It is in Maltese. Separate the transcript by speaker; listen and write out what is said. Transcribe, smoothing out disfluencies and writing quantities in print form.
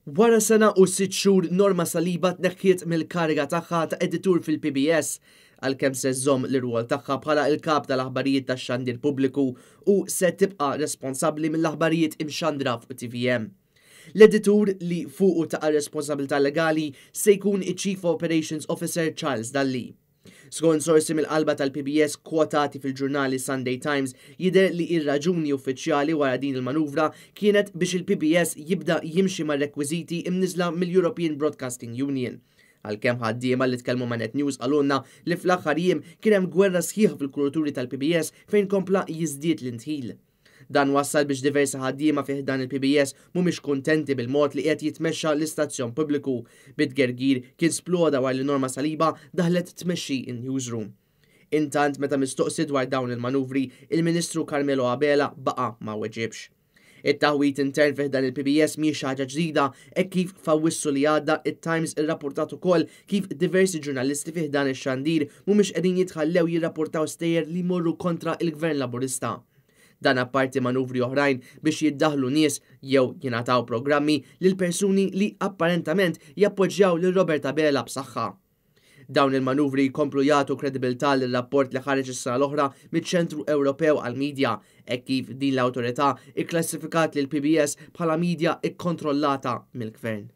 Speaker 1: Wara sena u sitt xhur Norma Saliba tneħħiet mill-kariga tagħha ta' editur fil-PBS għalkemm se żżomm l-irwol tagħha bħala l-kap tal-aħbarijiet tax-xandir pubbliku u se tibqa' responsabbli mill-aħbarijiet imxandra fuq TVM. L-editur li fuqu taqa' responsabilità legali se jkun iċ-Chief Operations Officer Charles Dalli. Skont sorsi mill-qalba tal-PBS kwotati fil-ġurnali Sunday Times, jidher li r-raġuni uffiċjali wara din il-manuvra kienet biex il-PBS jibda jimxi mar-rekwiżiti imniżżla mill-European Broadcasting Union. Għalkemm ħaddiema li tkellmu ma' Net News qalulna li fl-aħħar jiem kien hemm gwerra sħiħa fil-kurituri tal-PBS fejn kompla jiżdied l-indħil. Dan wassal biex diversi ħaddiema fi ħdan il-PBS mhumiex kuntenti bil-mod li qiegħed jitmexxa l-istazzjon pubbliku. Bit-tgergir kien sploda wara li Norma Saliba daħlet tmexxi n-newsroom. Intant meta mistoqsi dwar dawn il-manuvri, il-Ministru Carmelo Abela baqa' ma weġibx. It-taħwid intern fi ħdan il-PBS mhijiex xi ħaġa ġdida hekk kif f'Awwissu li għadda it-Times irrappurtat ukoll kif diversi ġurnalisti fi ħdan ix-xandir mhumiex qegħdin jitħallew jirrapportaw stejjer li jmorru kontra il-Gvern Laburista. Dan apparti manuvri oħrajn biex jiddaħlu nies jew jingħataw programmi lil persuni li apparentament jappoġġjaw lil Robert Abela b'saħħa. Dawn il-manuvri jkomplu jagħtu kredibilità lir-rapport li ħareġ is-sena l-oħra miċ-Ċentru Ewropew għall-Media, hekk kif din l-awtorità ikklassifikat lil PBS bħala media ikkontrollata mill-Gvern.